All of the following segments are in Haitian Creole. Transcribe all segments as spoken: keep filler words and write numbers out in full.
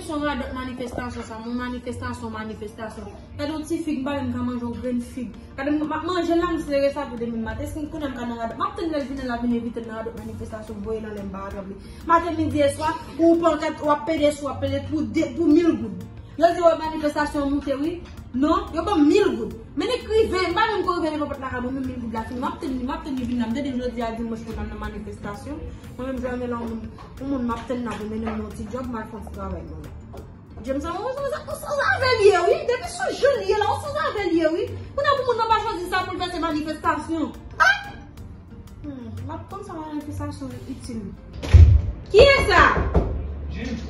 Son radòt manifestasyon sa, yon manifestasyon, manifestasyon. Gade yon ti fig, m pa menm ka manje yon grenn fig. Gade m ap manje l la, m sere sa pou demen maten. Si m konnen m ka nan radòt, m ap tann lè l vini, l ap vin envite m nan radòt manifestasyon, voye l anlè m pa attrape li. Maten, midi, e swa, ou pankat, w ap pede sou, w ap pede pou de, pou mil goud. Yo di, wè, manifestasyon moute, wi. Non, yo ban m mil goud. Men nèg rive, m pa menm ko rive devan pòt lakay mwen, men mil goud la fini. M ap tann li, m ap tann li vin la. M tande jodi a dimanch pou l al nan manifestasyon. Mwen menm, m renmen lè yon moun, yon moun m ap tann la pou mennen m yon ti djòb, m al fè yon ti travay mwen. James, yon, yon, yon, yon sanzave l ye, wi. Depi sou jou l ye la, yon sanzave l ye, wi. Kounye a pou moun nan pa chwazi sa pou l fè se manifestasyon. Ah! Hmm, m ap konn sa manifestasyon itil. Kiyès sa? James.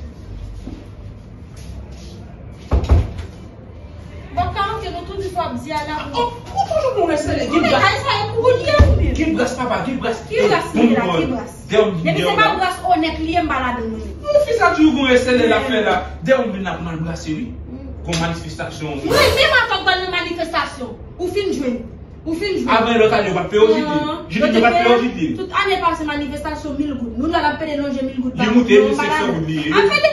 Bon, Karanke, nou tou di sa w ap di a la. Oh, oh, oh, toujou pou resele. Gen bras. Ay, sa e pou ou li ye ou menm? Gen bras, papa, gen bras. Ki bras li ye la? Ki bras? Depi se pa bras onèt li ye, m pa ladan mwen. Mon fi sa toujou pou resele l ap fè la. Dèyè w vin ap mal brase, wi. Gon manifestasyon. Mwen, menm atò pral nan manifestasyon. Ou fin jwenn. Ou fin jwenn. Avan lòt ane, yo pa t peye w Jidlin. Jidlin, yo pa t peye w Jidlin. Tout ane pase manifestasyon mil goud. Nou la, l ap pede lonje mil goud pa. Li moute, mil senk san goud li ye.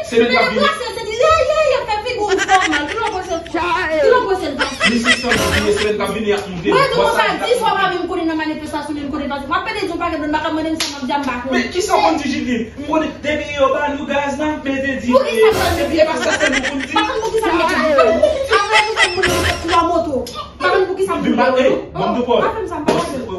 Semèn k ap vini. Ap pede brase, se di, ye, ye, ye, fè figi w fè w mal. Kilò pwese, kilò pwese l pase. Mil senk san goud li ye, semèn k ap vini, y ap moute. Mwen di konsa, di fwa pa menm konnen nan manifestasyon, men konnen pase. M ap pede di yon pakèt moun, m pa ka mande m sa, m ap di a m pa konnen. Men kisa w konn di Jidlin? M konnen depi yo ba nou gaz, n ap mete dife. Poukisa m pral mete dife? Epi e pa sa sèl nou konn di. Pa konn poukisa m mete dife. Apre nou konn moun ki fè twa moto. Pa konn poukisa m di, bon, bon, bon, bon,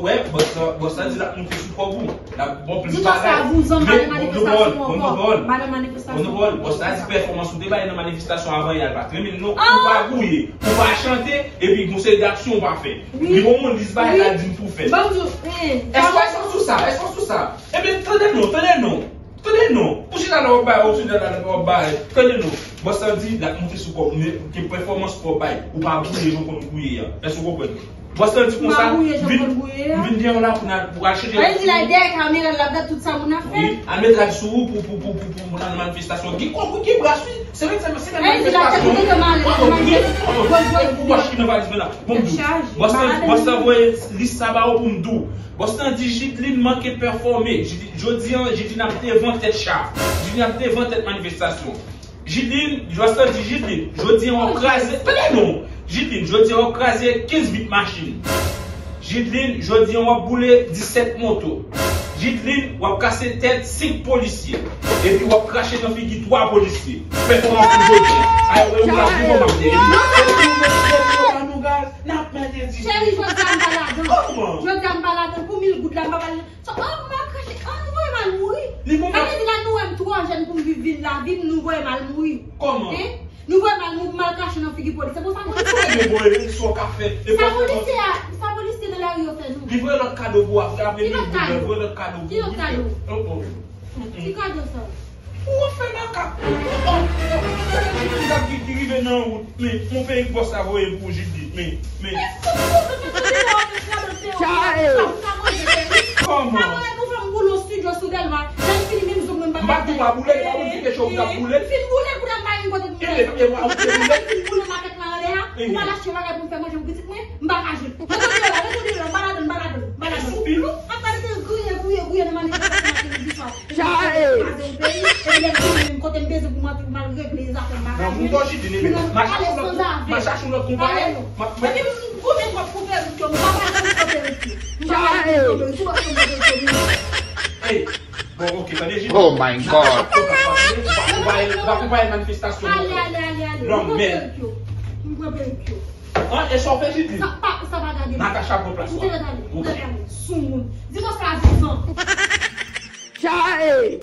wè, bòs la, bòs la di l ap moute sou kòb ou. L ap ba w plis bagay. Di bòs la vouzan, pa nan manifestasyon ankò. Pa nan manifestasyon ankò. Bòs la di pèfòmans ou te bay nan manifestasyon avan yè a, l pa t renmen l non. Ou pa gouye, ou pa chante, epi gon seri de aksyon ou pa fè. Li gon moun lis bagay la di m pou fè. Èske w sou sa? Èske w sou sa? Ebyen, tande non, tande non. Tande non. Pou chita la w ap bay, ou chita la w ap bay. Tande non. Bòs la di l ap moute sou kòb, men ke pèfòmans kòb bay. Ou pa gouye jan w konn gouye a. Èske w konprann? Bòs la di konsa, m vin, m vin dèyè w la pou n al, pou al chanje. Sa vle di la dèyè kamera l ap gade tout sa moun ap fè. Wi, al met rad sou ou pou, pou, pou, pou, pou moun nan manifestasyon. Gen kòb wi, gen bras wi. Se menm sa, se menm manifestasyon. Sa vle di la tèt ou gentan male nan manifestasyon. Ou wach ki nan valiz mwen la. Bon, m di w. Bòs la, bòs la voye lis sa ba ou pou m di w. Bòs la di Jidlin manke pèfòme. Jidi-, jodi an, Jidlin ap devan tèt cha. Jidlin ap devan tèt manifestasyon. Jidlin, bòs la di Jidlin, jodi an w ap kraze, tande non. Jidlin, jodi an w ap kraze kenz vit machin. Jidlin, jodi an w ap boule disèt moto. Jidlin, w ap kase tèt senk polisye. Epi w ap krache nan figi twa polisye. Pèfòmans ou jodi an. Ay, wè, ou la, pou mwen, m ap deye. Epi ou menm, epi ou pa nou gaz. N ap mete di. Cheri, jodi a m pa ladan. Kòman? Jodi a m pa ladan. Pou mil goud la, m pa pral. So, oh, m ap krache. Ah, nou voye m al mouri. Sa vle di la, nou wè m twò jèn pou m viv vin lavi m, nou voye m al mouri. Kòman? Hein? Nou voye m al mouri, m al krache nan figi polis. Se pou sa polis la. Men voye, sa w ka fè. Sa polisye a, sa polisye nan lari yo fè nou? Li voye lòt kado pou w apre, apre mil goud, voye lòt kado pou ou. Ki lòt kado? Oh, oh. Ki kado sa? Ou ap fè makak. Oh, oh, oh. Gade ki, ki rive nan wout. Men, mon peyi k bòs la voye pou ou, Jidlin. Men, men. Kòman? M pa di w pa boule, m pa di w kite cho w t ap boule. Fin boule, kounye a m pa gen kote pou m boule. Fin boule makèt la anlè a. Ou pa al achte bagay pou m fè manje pou pitit mwen. M pa ka jwe. Mete w deyò la, mete w deyò la, m pa ladann, m pa ladann, m pa ladann. Sou pil ou? Ap gade griyen, griyen, griyen nan manifestasyon maten midi swa. Chae! Kraze yon peyi, epi lè m tounen menm kote m bezwen pou m antre pou m al regle zafè m pa ka jwe. Bon, m tò Jidlin, epi m al chache yon lòt, m al chache yon lòt konpayi. Epi m goumen m ap koupe perik yo, m pa pale pou koupe perik yo. M pa pale pou koupe perik yo, m pa pale pou koupe perik yo. Hey, bon, ok, tande Jidlin. Oh my God. Ou pa, ou pa, ou pa akonpaye manifestasyon. Ale, ale, ale, ale. Non, men. M pran perik yo. M pran perik yo. An, e sa w fè Jidlin? Sa pa, sa pa gade m. Natacha pran plas ou a. Ou te ret ale, ou te ret ale. Soumoun. Di bòs la vouzan. Chae!